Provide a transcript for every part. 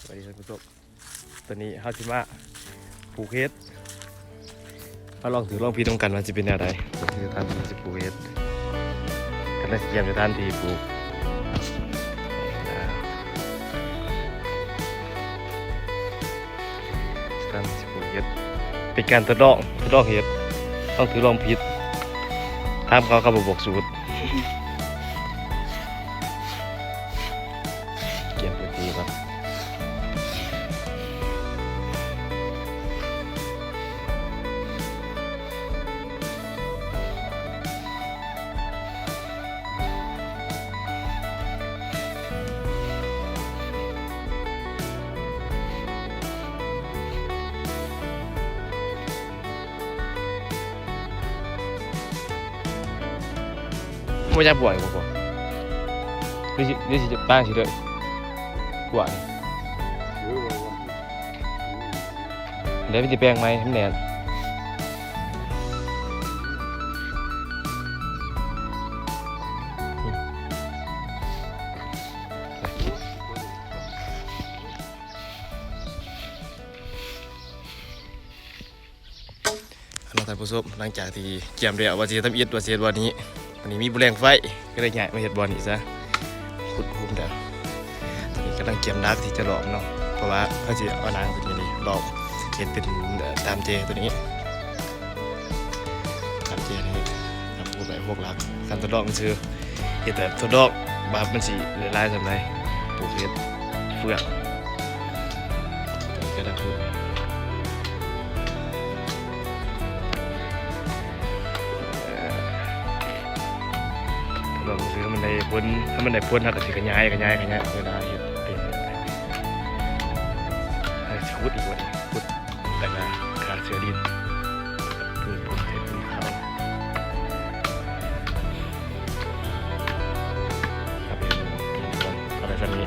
ສະບາຍດີທ່ານຜູ້ຊົມ ຕອນນີ້ເຮົາຊິມາປູກເຫັດ ມາລອງຖືກລອງຜິດນຳກັນວ່າຊິເປັນແນວໃດ. ຄືທ່ານຊິປູກເຫັດ ກຳລັງຊິກຽມສະຖານທີ່ປູກ ກຳລັງຊິປູກເຫັດ ເປັນການທົດລອງ ທົດລອງເຫັດ ລອງຖືກລອງຜິດ ຖາມເຂົາ ເຂົາບໍ່ບອກສູດ. ກຽມພື້ນທີ່ກ່ອນ. ບໍ່ຢາກບວກອີກບໍ່? ຫຼືຊິ ຫຼືຊິປາງຊິເລີຍ ບວກນີ້ ເອີ ບວກ ບວກ ແລ້ວມັນຊິແປງໃໝ່ໃຫ້ມັນແໜ້ນ. ເນາະທ່ານຜູ້ຊົມ ຫຼັງຈາກທີ່ກຽມແລ້ວ ວ່າຊິເຮັດທຳອິດ ວ່າຊິເຮັດບ່ອນນີ້ ບາດນີ້ມີບໍ່ແລງໄຟ ກໍເລີຍຍ້າຍມາເຮັດບ່ອນນີ້ຊະ ຂຸດຂຸມແລ້ວ. ຕອນນີ້ກຳລັງກຽມດັກທີ່ຈະລ້ອມເນາະ ເພາະວ່າເຮົາຊິເອົາໜັງຕົວນີ້ຫຼອມ ເຮັດເປັນ ເອີ ຕາມແຈຕົວນີ້ ຕາມແຈນີ້ ຕາມພູໄປຫົກຫຼັກ ຄັນທະດອກມັນຊື່ ເຮັດແບບທົດລອງວ່າມັນຊິຫຼາຍສ່ຳໃດ ປູກເຫັດເຟືອກ ກະດານພຸ້ນ ເອີ ລອງເບິ່ງຊິ ຖ້າມັນໄດ້ຜົນ ຖ້າມັນໄດ້ຜົນ ເຮົາກະຊິຂະຫຍາຍ ຂະຫຍາຍ ຂະຫຍາຍ ເວລາເຮັດເປັນ ເຮົາຊິຂຸດອີກ ຂຸດ ແລ້ວກະຂ້າເຊື້ອດິນ ເພື່ອປູກເຫັດເປັນເຂົ້າ ເອົາໄປກິນກ່ອນ ເອົາໄດ້ສ່ຳນີ້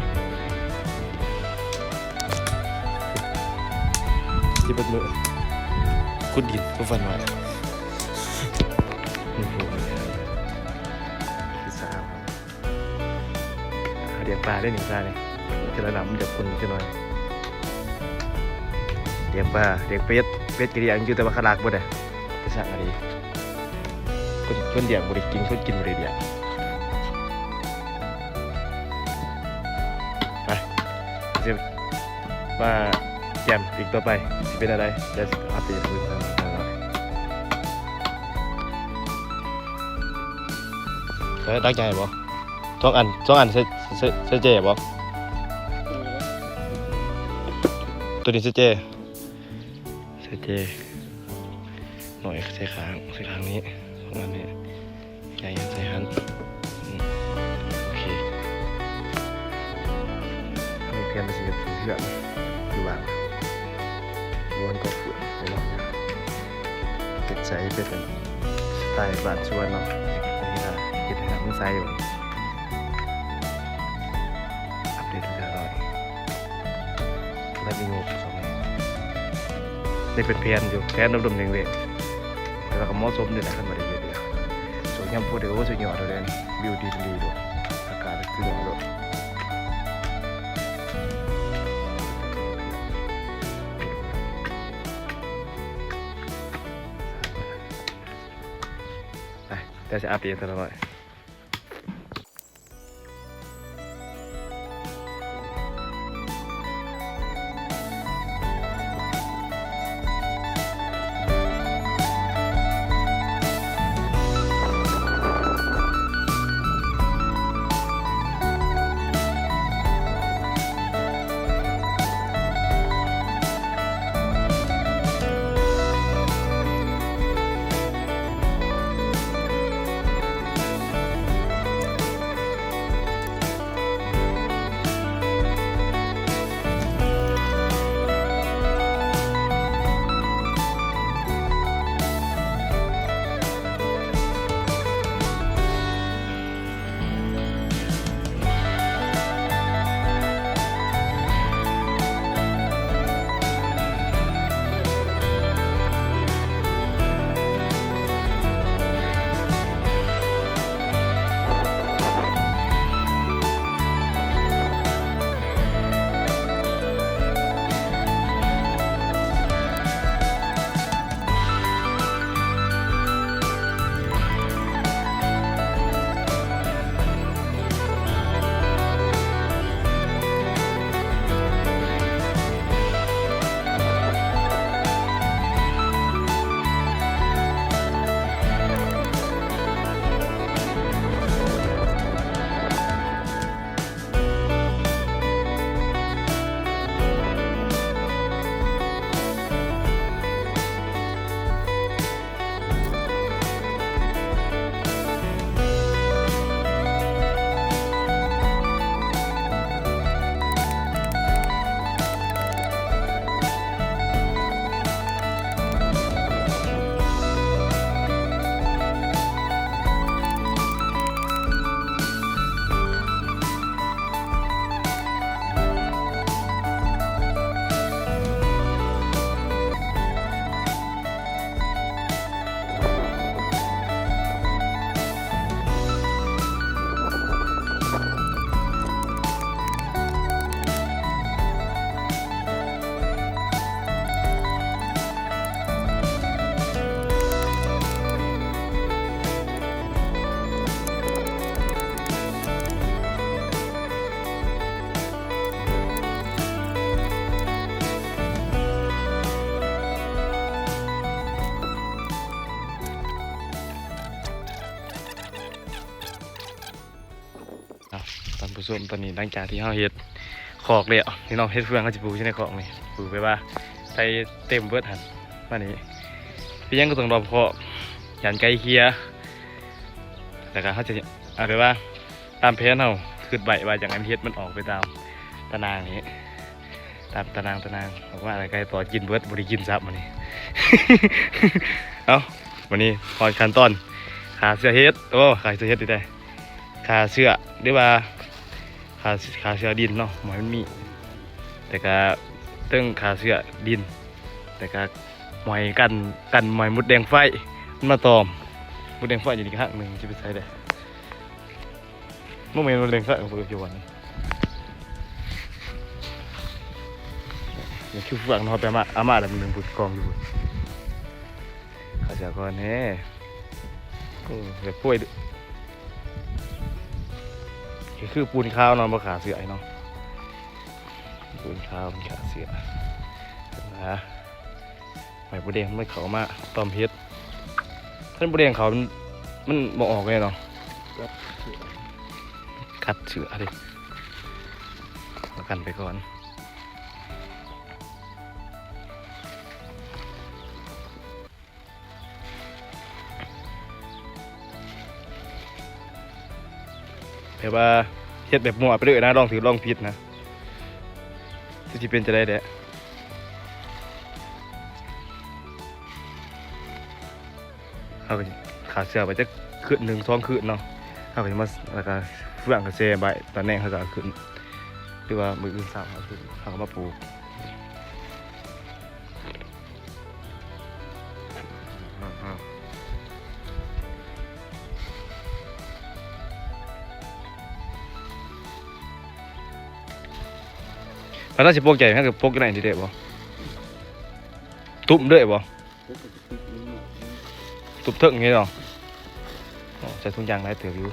ຊິເບິດມື້ ຂຸດດິນຄືຝັນໄວ້ ໂອ້ໂຫ ຄືສາວ ເຮົາລ້ຽງປາໄດ້ນີ້ ຊານີ້ ຈະລະນຳ ມັນຈະຂຸ່ນຈັກໜ້ອຍ ລ້ຽງປາ ລ້ຽງເປັດ ເປັດກະລ້ຽງຢູ່ ແຕ່ວ່າເຂົາລັກເບິດເດ້ ແຕ່ສັກອັນນີ້ ຄົນ ຄົນລ້ຽງບໍ່ໄດ້ກິນ ຄົນກິນບໍ່ໄດ້ລ້ຽງ ໄປ ຊິມາແຈ່ມອີກຕໍ່ໄປ ຊິເປັນແນວໃດ ດຽວອັບເດດໃຫ້ເບິ່ງນຳກັນເນາະ ເອີ ຕັກໃຫຍ່ບໍ່? ສອງອັນ ສອງອັນໃສ່ ໃສ່ ໃສ່ແຈບໍ່? ໂຕນີ້ໃສ່ແຈ ໃສ່ແຈໜ້ອຍ ໃສ່ຂ້າງ ໃສ່ຂ້າງນີ້ ສອງອັນນີ້ ໃຫຍ່ໃສ່ຫັ້ນ ອືມ ໂອເຄ ເຮົາມີແຜນວ່າຊິເຮັດເຮືອນຢູ່ບ້ານ ຢູ່ບ້ານກໍເພື່ອນ ໄປເນາະ ເຮັດໃສ່ເປັນສະໄຕບ້ານສວນເນາະ ອັນນີ້ກະເຮັດໃຫ້ນ້ຳມັນໃສ ອັບເດດເລັກນ້ອຍ ແລ້ວມີງົບຊ່ວງນີ້ ໄດ້ເປັນແຜນຢູ່ ແຜນດຳດົງເວງ ແຕ່ວ່າກະເໝາະສົມເດ້ລະ ຄັນວ່າໄດ້ເຮັດ ຊ່ວງຍາມຝົນນີ້ ໂອ້ ສຸດຍອດເລີຍ ວິວດີ ດີໂລດ ອາກາດສຸດຍອດໂລດ ໄປ ດຽວຊິອັບເດດເລັກນ້ອຍ. ສ່ວນຕອນນີ້ ຫຼັງຈາກທີ່ເຮົາເຮັດຄອກແລ້ວນີ້ເນາະ, ເຮັດເຟືອງ ເຮົາຊິປູກຢູ່ໃນຄອກນີ້ ປູກແບບວ່າໃສ່ເຕັມເບິດຫັ້ນ. ມານີ້ ເປັນຫຍັງກໍຕ້ອງລອບຄອບ ຢ້ານໄກ່ເຄຍ. ແລ້ວກໍເຮົາຈະ ເອົາແບບວ່າຕາມແຜນເຮົາຄິດໄວ້ວ່າ ຢາກໃຫ້ເຫັດມັນອອກໄປຕາມຕາໜ່າງນີ້ ຕາມຕາໜ່າງ ຕາໜ່າງອອກມາ ແລ້ວໄກ່ຕໍ່ກິນເບິດ ບໍ່ໄດ້ກິນຊ້ຳມື້ນີ້. ເອົ້າ ມື້ນີ້ຮອດຂັ້ນຕອນຂ້າເຊື້ອເຫັດ. ໂອ້ ຂ້າເຊື້ອເຫັດຢູ່ໃດ ຂ້າເຊື້ອ ຫຼືວ່າຂ້າ ຂ້າເຊື້ອດິນເນາະ ບໍ່ໃຫ້ມັນມີ, ແລ້ວກະເທິງຂ້າເຊື້ອດິນ ແລ້ວກະໝອຍກັນ ກັນໝອຍມົດແດງໄຟມັນມາຕອມ. ມົດແດງໄຟຢູ່ນີ້ຂ້າງໜຶ່ງ ຊິໄປໃສເດ້? ບໍ່ແມ່ນມົດແດງໄຟຂອງເພິ່ນຢູ່ວັນນີ້ ນີ້ຄືເຟືອງເນາະ ໄປມາ ເອົາມາແລ້ວມັນເປັນບຸນກອງຢູ່. ຂ້າເສື້ອກ່ອນແນ່. ໂອ້ ແບບໂພຍ ຄື ປູນຂາວເນາະ ບໍ່ຂ້າເສື້ອໃຫ້ເນາະ, ປູນຂາວມັນຂ້າເສື້ອ. ຫາ ໃບບົວແດງມັນເຂົ້າມາຕອມເຫັດ, ຄັນບົວແດງເຂົ້າ ມັນ ມັນບໍ່ອອກເລີຍເນາະ, ກັດເສື້ອ ກັດເສື້ອເດ້. ເອົາກັນໄປກ່ອນ. ແບບວ່າເຮັດແບບມົ້ວໄປເລີຍນະ, ລອງຖືກລອງຜິດນະ, ຊິເປັນຈັ່ງໃດແດ່. ເຮົາກໍຊິຂ້າເສື້ອໄປຈັກຄືນໜຶ່ງສອງຄືນເນາະ, ເຮົາກໍຊິມາ ແລ້ວກໍເຟືອງກໍແຊ່ໄວ້ ຕອນແລງເຮົາກໍເອົາຂຶ້ນ ຫຼືວ່າມື້ອື່ນເຊົ້າເຮົາ ເຮົາກໍມາປູກ. ແລ້ວເຮົາຊິປົກໃຈ ເຮົາກໍປົກຢູ່ໃນນີ້ໄດ້ບໍ່? ຕຸ້ມເລີຍບໍ່? ຕຸ້ມເທິງນີ້ເນາະ. ອໍ ໃສ່ຖົງຢາງຫຼາຍເຕີບຢູ່.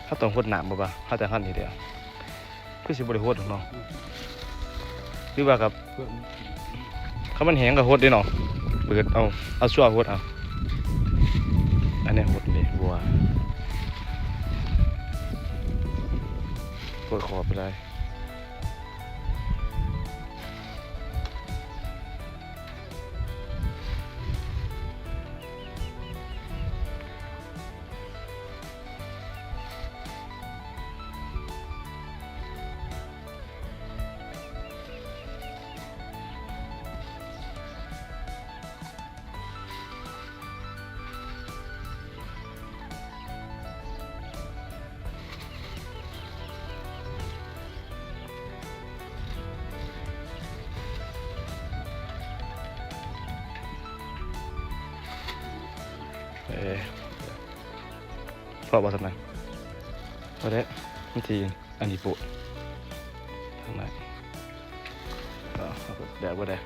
ເຮົາຕ້ອງຫົດນ້ຳບໍ່ວະ? ເຮົາຈະຫັ້ນນີ້ເດ ຄືຊິບໍ່ໄດ້ຫົດດອກເນາະ, ຫຼືວ່າກັບ ຄັນມັນແຫ້ງກໍຫົດເດ້ເນາະ, ເປີດເອົາ ເອົາຊົ່ວຫົດເອົາ. ອັນນີ້ຫົດນີ້ ບົວ ຫົດຂອບໄປເລີຍ. ເອີ ພໍບໍ່ສ່ຳນັ້ນ? ພໍແລ້ວ ມັນຊິ ອັນນີ້ໂປະທາງໃນ ເອົາ ເອົາແດດບໍ່ໄດ້.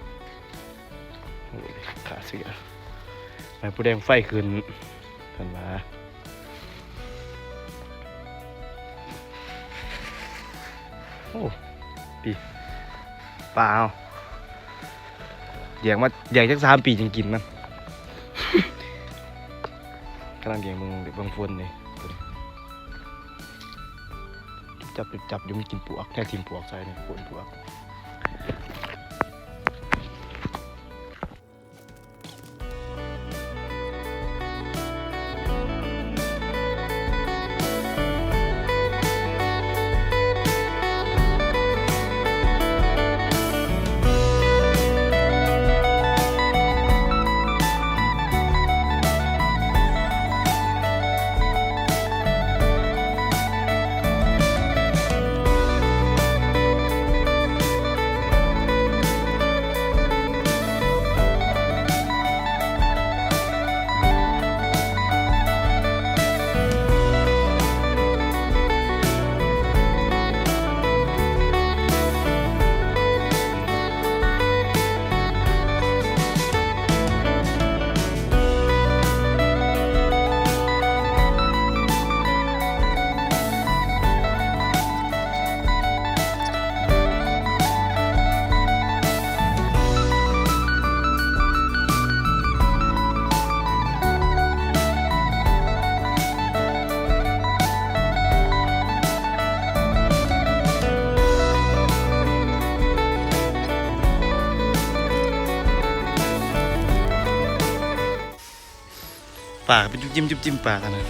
ໂອ້ຍ ຂາເສຍ ໃບໂພແດງໄຟຂຶ້ນ ເພິ່ນວ່າ. ໂອ້ ປີ ປາເຮົາ ລ້ຽງມາ ລ້ຽງຈັກສາມປີຈຶ່ງກິນມັນ. ກຳລັງລ້ຽງເບິ່ງ ເບິ່ງຝົນນີ້ ຈັບ ຈັບຢູ່ ມັນກິນປວກ ແນວຖິ້ມປວກໃສ່ນີ້ ໂກນປວກ. ປາກເປັນຈຸ້ມຈິ້ມຈຸ້ມຈິ້ມປາກຫັ້ນນະ.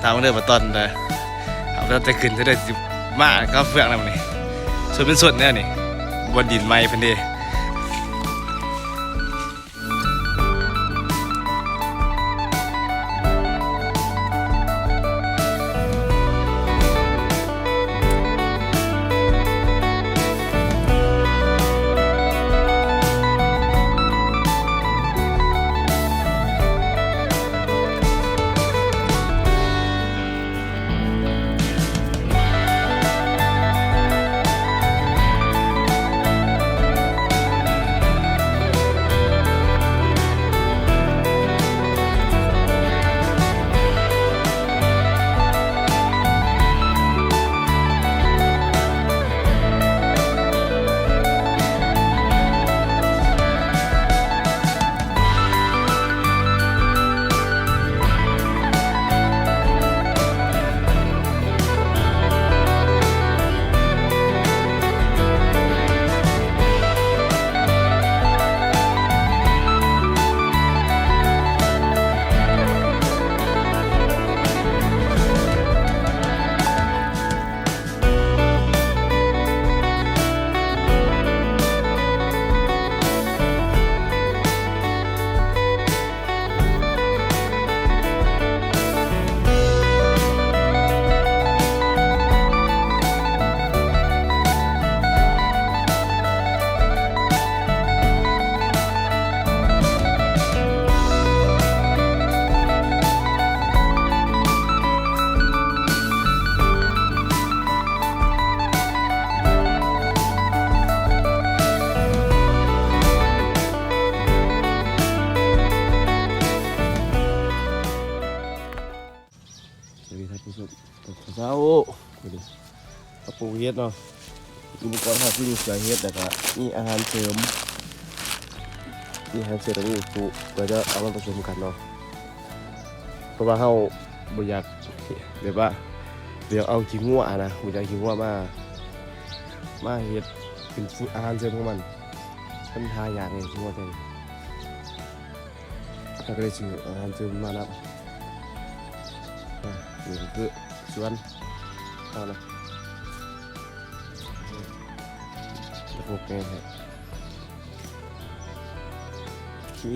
ຕາມເດີ ວ່າຕອນໃດເຮົາກໍຈະຂຶ້ນ ຈະໄດ້ຊິມາກັບເຟືອງນຳນີ້. ຊົນເປັນຊົນແນວນີ້ ບ່ອນດິນໃໝ່ເພິ່ນເດ້. ສະບາຍດີທ່ານຜູ້ຊົມ ຕອນເຊົ້າ ມື້ນີ້ເຮົາປູກເຫັດເນາະ. ອຸປະກອນເຮົາຄືມີເສືອເຫັດ ແລ້ວກະມີອາຫານເສີມ ມີອາຫານເສີມ ມີປູກ ກໍຈະເອົາມາປະສົມກັນເນາະ. ເພາະວ່າເຮົາບໍ່ຢາກ ແບບວ່າ ບໍ່ຢາກເອົາຂີ້ງົວຫັ້ນນະ ບໍ່ຢາກຂີ້ງົວມາ ມາເຮັດເປັນອາຫານເສີມຂອງມັນ. ມັນຫາຍາກເດ້ ຂີ້ງົວແທ້ນີ້. ເຮົາກໍໄດ້ຊື້ອາຫານເສີມມານຳ. ອາ ນີ້ກໍຄືສວນເຮົານະ ໂອເຄ. ມີ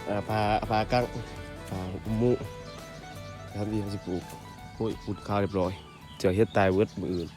ອ່າ ຜາ ຜາກັງ ຜາອຸມມຸ ແທນທີ່ເຮົາຊິປູກ. ໂອ້ຍ ຂຸດຄາວຮຽບຮ້ອຍ ເສືອເຫັດຕາຍເບິດມື້ອື່ນ. ສະ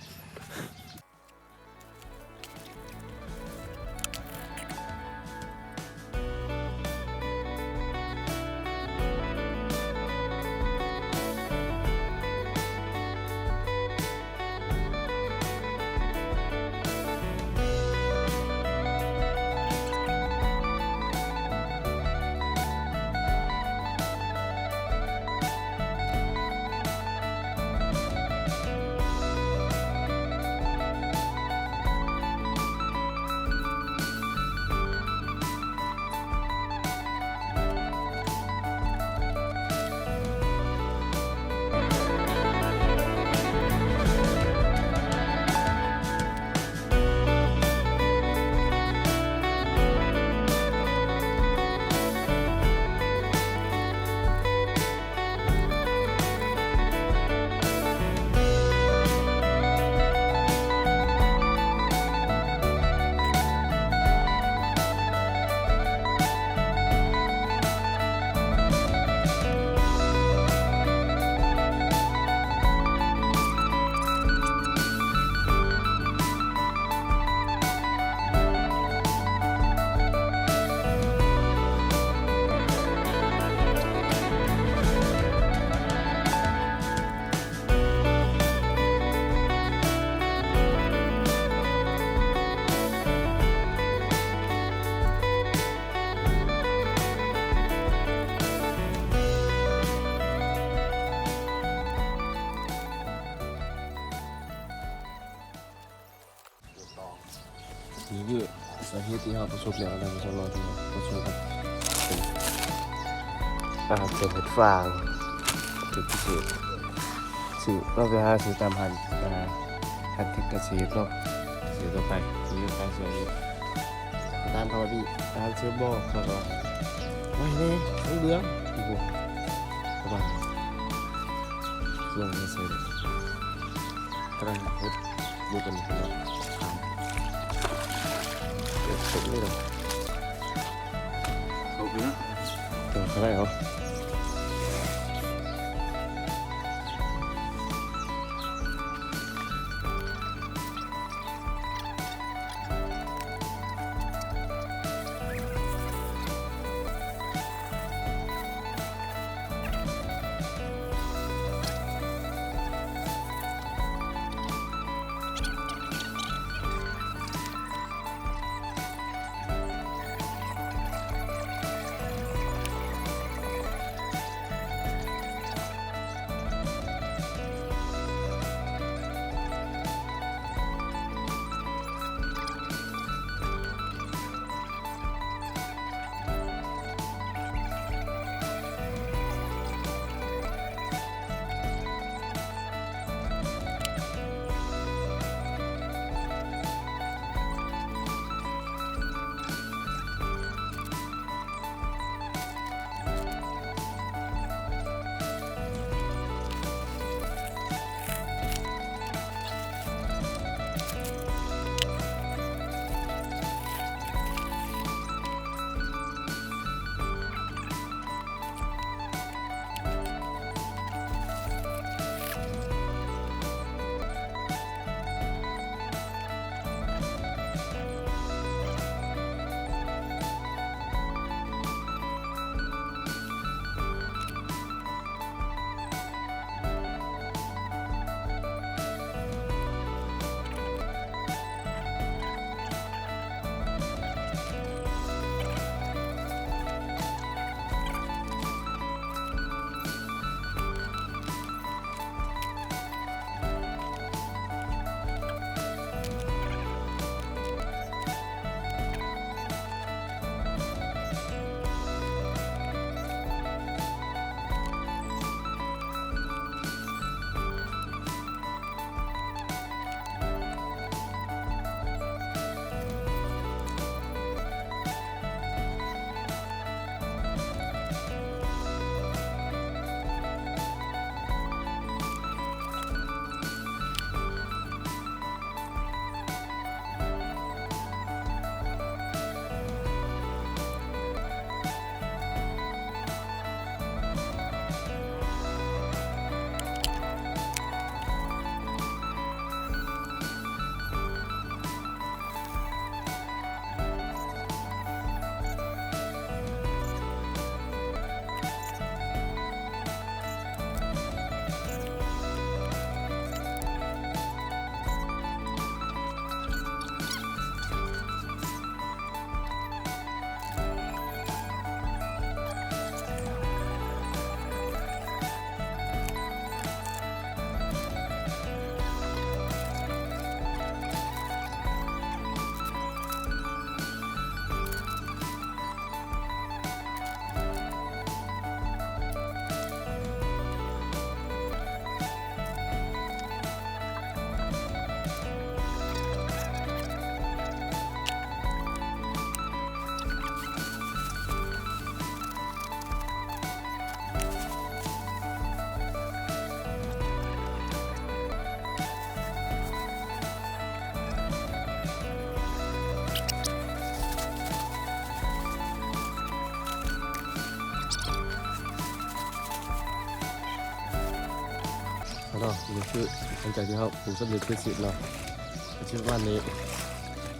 ທີ່ເຮົາປະສົບແລ້ວນະ ປະສົບເນາະ ທີ່ເຮົາປະສົບກັບເປັນອາຫານເສີມເຫັດຟາງ ເປັນພິເສດ ຊື້ ເຮົາໄປຫາຊື້ຕາມຮ້ານ ອາ ຮ້ານກະເສດເນາະ ເສດທົ່ວໄປ ທີ່ເຂົາຂາຍຊ່ວຍຢູ່ ຖາມເຂົາວ່າມີອາຫານເສີມບໍ່ ເຂົາກໍວ່າ ໄວ້ແດ່ ທອງເຫຼືອງ ໂອ້ໂຫ ປະມານນີ້ ຊ່ວງນີ້ໃສ່ ກຳລັງເຮັດ ບໍ່ເປັນເນາະ ຂາມ ເຮັດສົມນີ້ເນາະ ຕົກຢູ່ນະ ຕົກເທົ່າໃດເອົາ. ເນາະ ນີ້ຄືຫຼັງຈາກທີ່ເຮົາປູກສຳເລັດເປັນສິ້ນເນາະ ຊິປະມານນີ້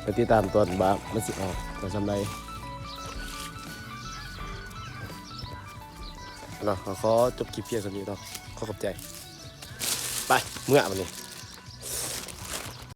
ໄປຕິດຕາມຕອນວ່າມັນຊິອອກໄປສ່ຳໃດເນາະ. ຂໍຈົບຄລິບພຽງສ່ຳນີ້ເນາະ ຂໍຂອບໃຈ ໄປ ເມືອບັດນີ້.